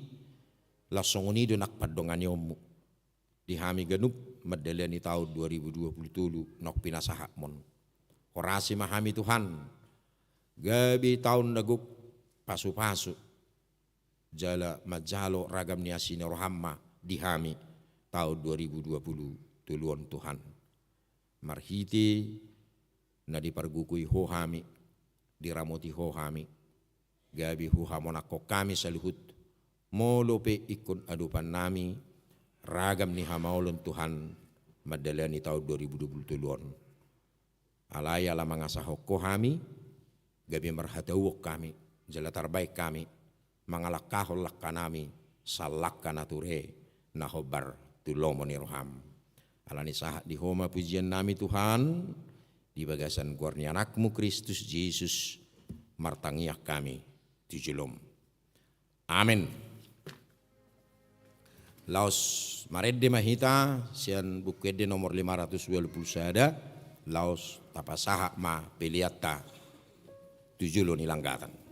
laos songon i do nang pandonganionmu di hami ganup mandalani taon dua ribu dua puluh tolu naung pinasahatmon. Horasi ma hami Tuhan, gabe taon na gok pasupasu, jala manjalo ragam ni asi ni roham ma di hami taon dua ribu dua puluh tolu on Tuhan. Marhite na dipargogoi Ho hami, diramoti Ho hami, gabe huhamonanghon hami saluhut, molo pe ingkon adopan nami ragam ni hamaolon Tuhan mandalani taon dua ribu dua puluh tolu on. Alai ala mangasahon Ho hami, gabe marhatauon hami, jala tarbaen hami mangalangkahon langka nami, salangka na ture na hombar tu lomo ni roham. Alani sahat di Ho ma pujian nami Tuhan, di bagasan goar ni Anakmu Kristus Jesus, martangiang hami tu jolom. Amen. Laos marende ma hita sian Buku Ende nomor lima ratus ualu pulu sada, laos tapasahat ma peleanta tu jolo ni langgatan.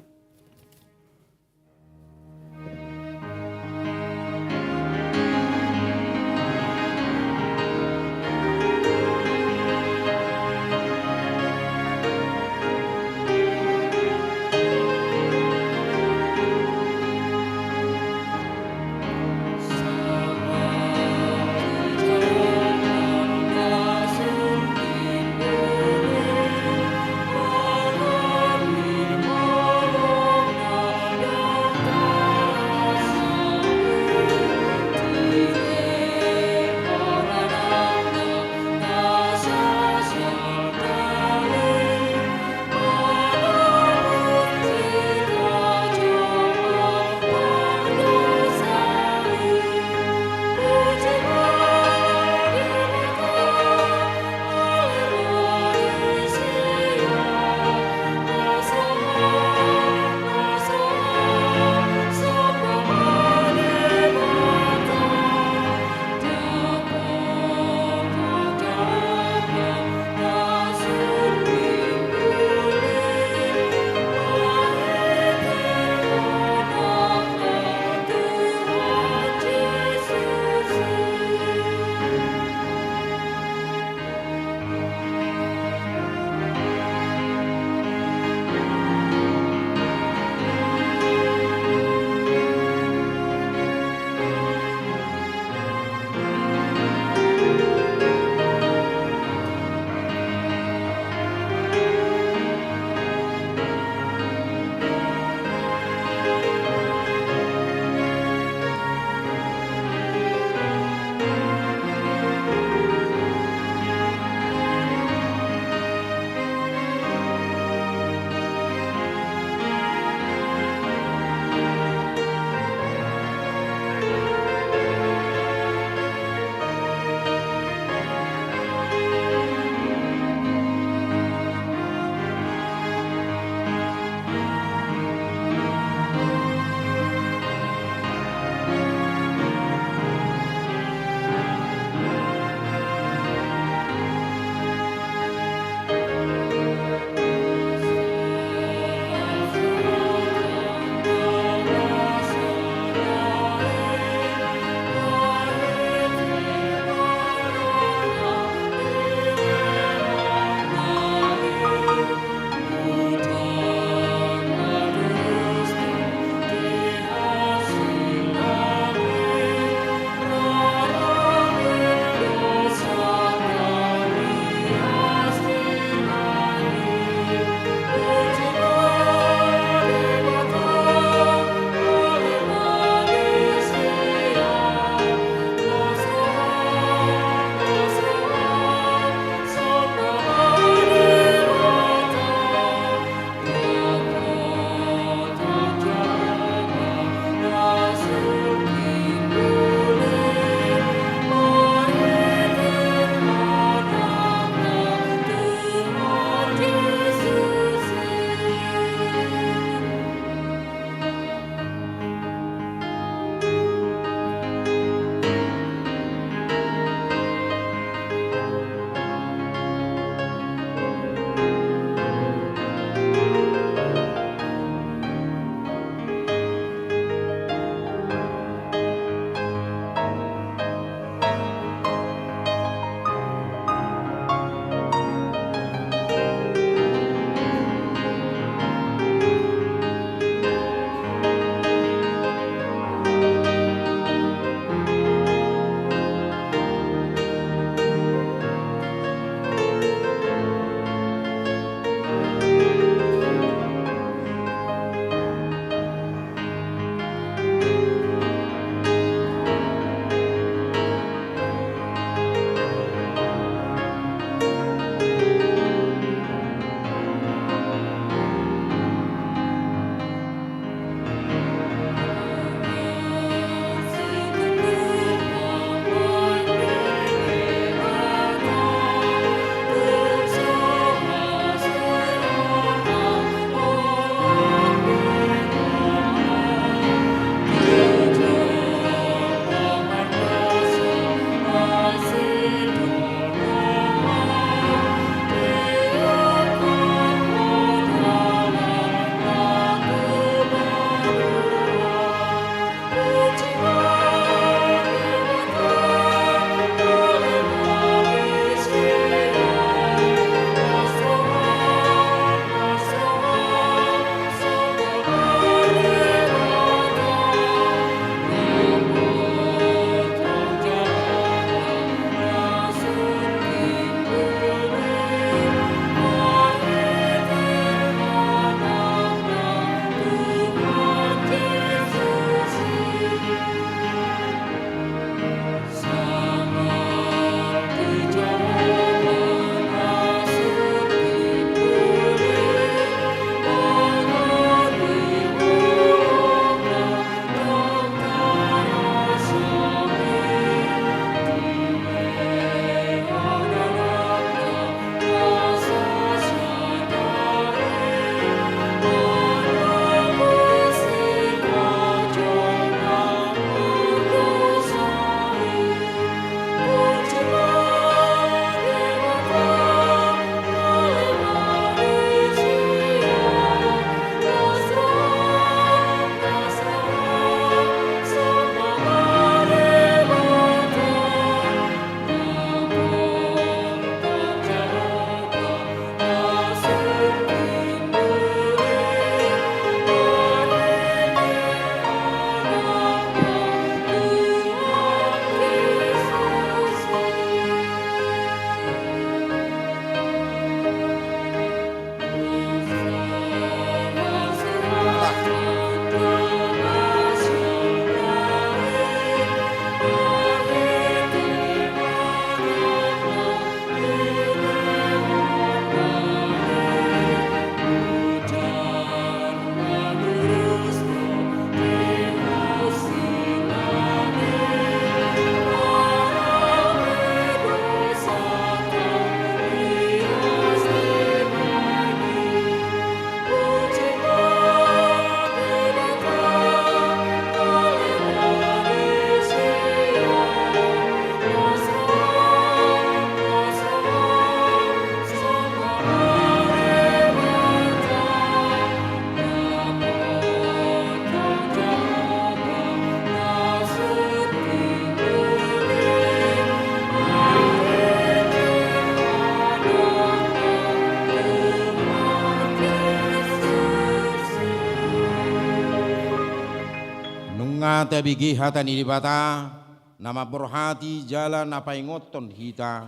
Tabege hata ni Debata na mamborhati jala na paingothon hita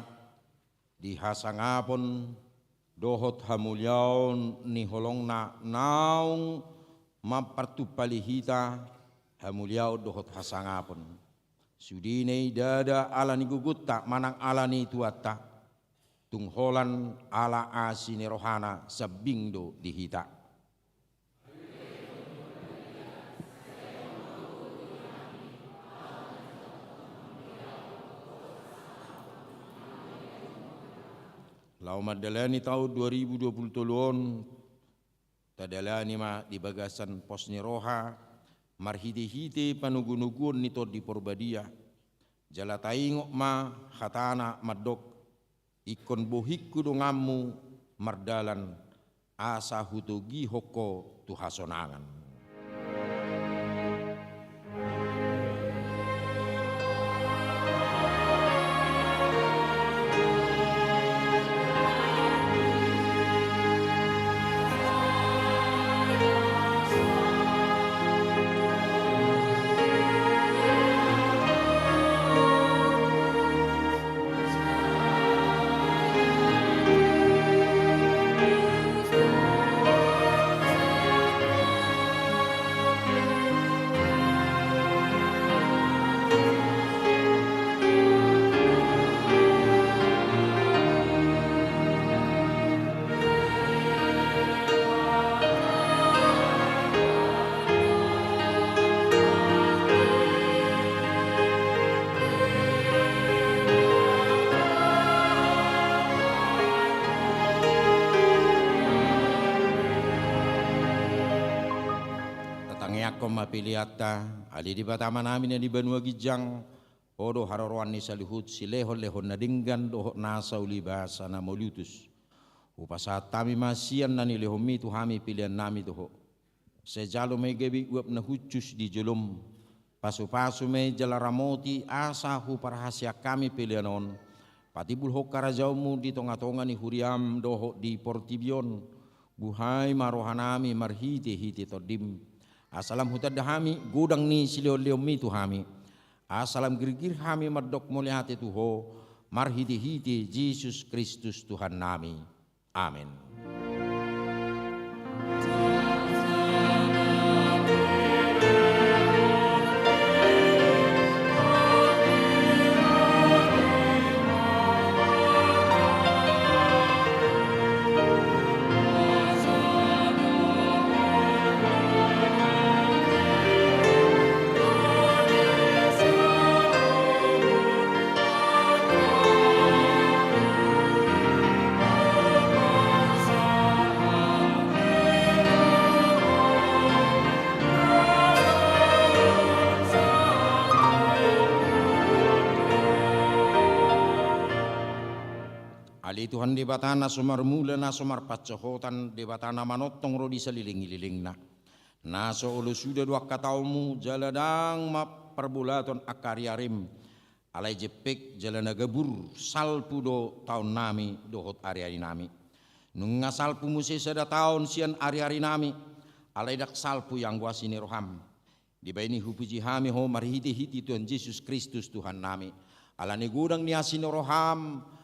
di hasangapon dohot hamuliaon ni holongna naung mampartumpali hita hamuliaon dohot hasangapon. Sudena i ndada ala ni gogonta manang ala ni tuanta, tung holan ala asi ni rohana sambing do di hita. Laho mandalani taon dua ribu dua puluh tolu on, tadalani ma di bagasan pos ni roha, marhitehite panogunoguon ni Tondi Porbadia, jala taingot ma hatana mandok: Ingkon bohingku donganmu mardalan, asa hutogihon ho tu hasonangan. Tatangiangkon ma peleanta. Ale Debata Amanami na di banua ginjang, Ho do haroroan ni saluhut silehonlehon na denggan dohot nasa ulibasa na mauliutus. Hupasahat hami ma sian na nilehonmi tu hami peleannami tu Ho. Sai jalo ma i gabe uap na hushus di jolom. Pasupasu ma i jala ramoti asa huparhaseang hami pelean on. Patimbulhon harajaonmu di tongatonga ni huriam dohot di portibi on. Buhai ma rohanami marhitehite Tondim. Asa lam hutanda hami godang ni silehonlehonmi tu hami. Asa lam girgir hami mandok mauliate tu Ho, marhitehite Jesus Kristus Tuhannami. Amen. Ale Tuhan Debata na so marmula, na so marpansohotan, Debata na manongtong ro di saleleng ni lelengna. Na so olo suda do angka taonmu, jala ndang ma parbolaton angka ariarim. Alai jempek jala na gabur salpu do taonnami dohot ariarinami. Nunga salpu muse sada taon sian ariarinami, alai ndang salpu ianggo asi ni roham. Dibahen i hupuji hami Ho marhitehite Tuhan Jesus Kristus Tuhannami. Ala ni godang ni asi ni roham,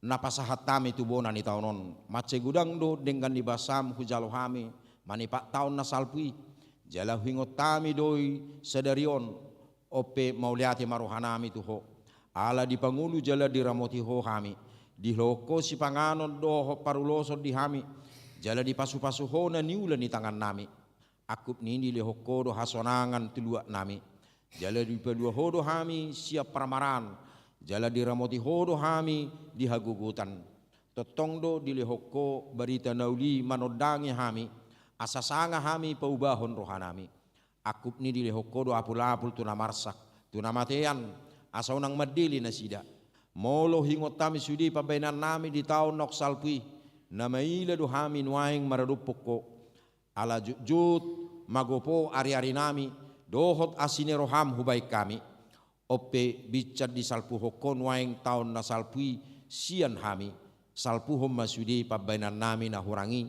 na pasahat hami tu bona ni taon on. Mansai godang do denggan ni basam hujalo hami manipat taon na salpu i. Jala huingot hami do i sadari on, on pe mauliate ma rohanami tu Ho. Ala dipangolu jala diramoti Ho hami. Dilehon Ho sipanganon dohot paruloson di hami. Jala dipasupasu Ho na niula ni tangannami. Angkup ni i dilehon Ho do hasonangan tu luatnami. Jala dipalua Ho do hami sian parmaraan. Jala diramoti Ho do hami di hagogotan. Tongtong do dilehon Ho barita na uli manondangi hami. Asa sanga hami paubahon rohanami. Angkup ni i dilehon Ho do apulapul tu na marsak, tu na matean, asa unang mandele nasida. Molo huingot hami sude pambahenannami di taon naung salpu i, na maila do hami nuaeng maradophon Ho. Ala jotjot magopo ariarinami, dohot asi ni roham hubahen hami. On pe binsan disalpuhon Ho nuaeng taon na salpu i sian hami. Salpuhon ma sude pambahenannami na hurang i,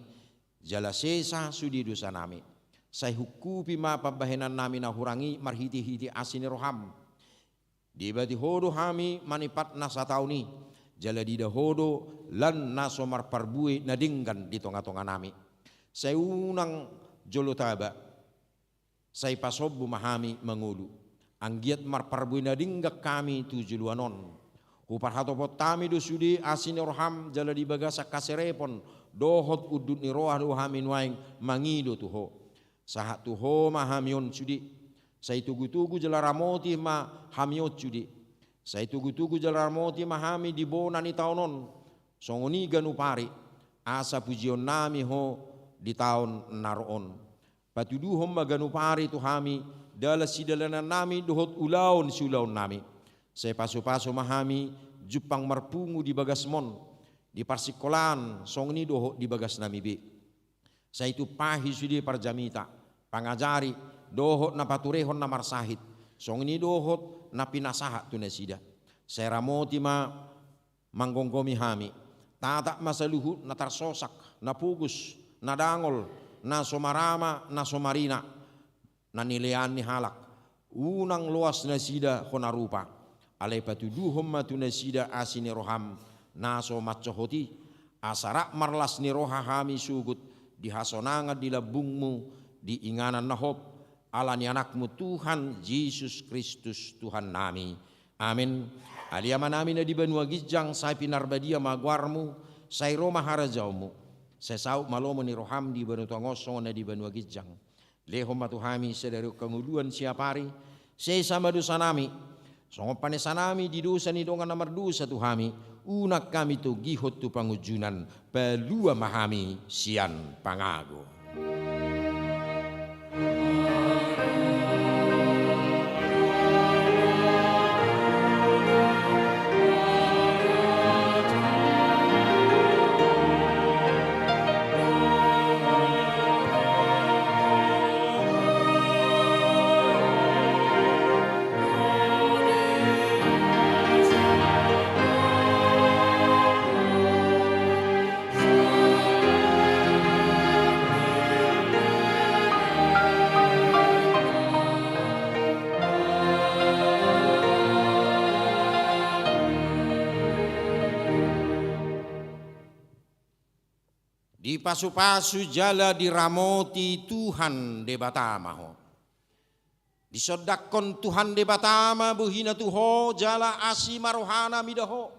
jala sesa sude dosanami. Sai hungkupi ma pambahenan nami na hurang i marhite-hite asi ni roham. Diebati Ho do hami manipat na sataon i, jala diida Ho do lan na so marparbue na denggan di tonga-tonga nami. Sai unang jolo taba, sai pasombu ma hami mangolu. Anggiat marparbue na denggan hami tu joloan on. Huparhatopot hami do sude asi ni roham jala di bagasan haserepon dohot unduk ni roha do hami nuaeng mangido tu Ho. Sahat tu Ho ma hami on sude. Sai togu-togu jala ramoti ma hami on sude. Sai togu-togu jala ramoti ma hami di bona ni taon on. Songon i ganup ari, asa pujion nami Ho di taon na ro on. Patuduhon ma ganup ari tu hami dalan sidalanan nami dohot ulaon siulaon nami. Sai pasu-pasu ma hami jumpang marpungu di bagasmon, di parsingkolaan songon i dohot di bagas nami be. Sai tumpahi sude parjamita, pangajari, dohot na paturehon na marsahit, songon i dohot na pinasahat tu nasida. Sai ramoti ma manggomgomi hami, tatap ma saluhut na tarsosak, na pogos, na dangol, na so marama, na so marina, na nilean ni halak. Unang loas nasida hona rupa. Alai patuduhon ma tu nasida asi ni roham na so mansohot i, asa rap marlas ni roha hami sogot di hasonangan di lambungmu di inganan na hot, ala ni Anakmu Tuhan Jesus Kristus Tuhan nami. Amen. Ale Ama nami na di banua ginjang, sai pinarbadia ma goarmu, sai ro ma harajaonmu, sai saut ma lomo ni roham di banua tonga on songon na di banua ginjang. Lehon ma tu hami sadari on hangoluan siapari, sesa ma dosa nami, songon panesa nami di dosa ni dongan na mardosa tu hami, unang hami togihon tu pangunjunan, palua ma hami sian pangago. Dipasupasu jala diramoti Tuhan Debata ma ho. Disondangkon Tuhan Debata ma bohina tu ho, jala asi ma rohana mida ho.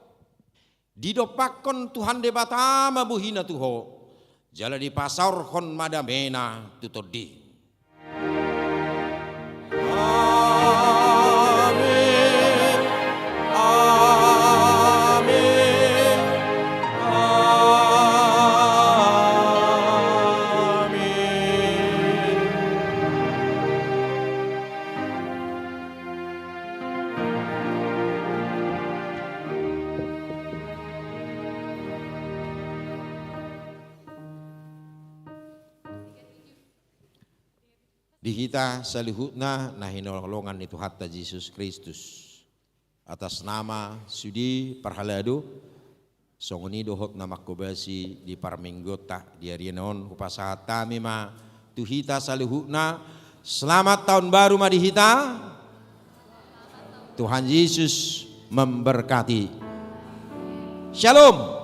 Didompakkon Tuhan Debata ma bohina tu ho, jala dipasaorhon ma damena tu tondi. Amen. Amen. Amen. Di hita saluhutna na hinaholongan ni Tuhanta Jesus Kristus, atas nama sude parhalado, songon i dohot na manghobasi di parmingguonta di ari on, hupasahat hami ma tu hita saluhutna, selamat tahun baru ma di hita. Tuhan Yesus memberkati. Shalom.